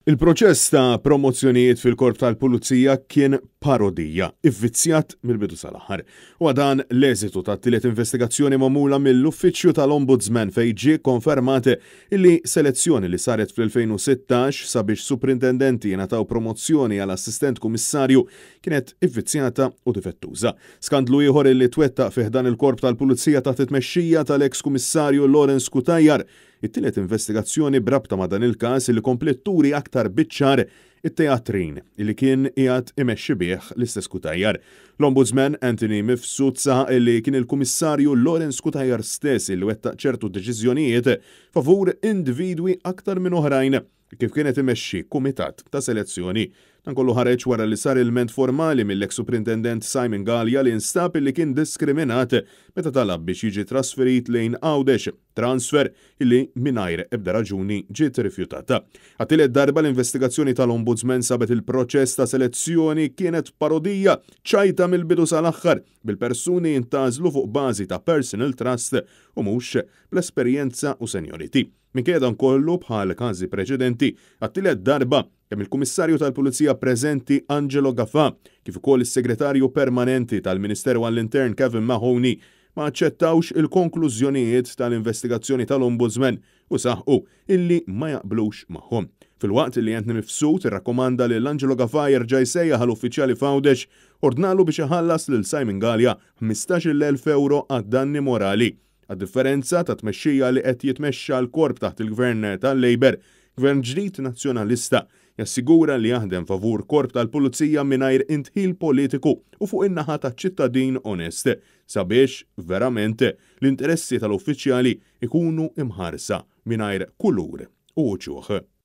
Il-proċess ta' promozzjonijiet fil-Korp tal-Pulizija kien parodija, ivvizzjat mill-bidu sal-aħħar. Huwa dan l-eżitu tat-tielet investigazzjoni magħmula mill-Uffiċċju tal-Ombudsman fejn ġie konfermat illi selezzjoni li saret fl-2016 sabiex suprintendenti jingħataw promozzjoni għal assistent kummissarju kienet ivvizzjata u difettuża. Skandlu ieħor illi twettaq fi ħdan il-Korp tal-Pulizija taħt it-tmexxija tal-eks Kummissarju Lawrence Cutajar. It-tielet investigazzjoni b'rabta ma' dan il-każ illi kompliet turi aktar biċ-ċar it-teatrin illi kien qiegħed imexxi bih l-istess Cutajar. L-Ombudsman Anthony Mifsud saħaq illi kien il-Kummissarju Lawrence Cutajar stess illi wettaq ċertu deċiżjonijiet favur individwi aktar minn oħrajn. kif kien qed imexxi kumitat ta' selezzjoni. Dan kollu ħareġ wara li sar ilment formali mill-eks Suprintendent Simon Galea li nstab illi kien diskriminat meta talab biex jiġi trasferit lejn Għawdex, transfer illi mingħajr ebda raġuni ġiet rifjutata. Għat-tielet darba l-investigazzjoni tal-Ombudsman sabet il-proċess ta' selezzjoni kienet parodija, ċajta mill-bidu sal-aħħar, bil-persuni jintgħażlu fuq bażi ta' personal trust u mhux bl-esperjenza u seniority. Minkejja dan kollu, bħal każi preċedenti, għat-tielet darba, kemm il-Kummissarju tal-Pulizija preżenti Angelo Gafà kif ukoll is-Segretarju Permanenti tal-Ministeru għall-Intern Kevin Mahoney ma aċċettawx il-konklużjonijiet tal-investigazzjoni tal-Ombudsman u saħqu illi ma jaqblux magħhom. Filwaqt li Anthony Mifsud irrakkomanda lil Angelo Gafà jerġa' jsejjaħ għal uffiċjali f'Għawdex, ordnalu biex iħallas lil Simon Galea 15,000 ewro għad-danni morali. Għad-differenza ta' tmexxija li qed jitmexxa l-Korp taħt il-Gvern tal-Labour, Gvern ġdid Nazzjonalista jassigura li jaħdem favur Korp tal-Pulizija mingħajr indħil politiku u fuq in-naħa taċ-ċittadin onest sabiex verament l-interessi tal-uffiċjali jkunu mħarsa mingħajr kulur u uċuħ.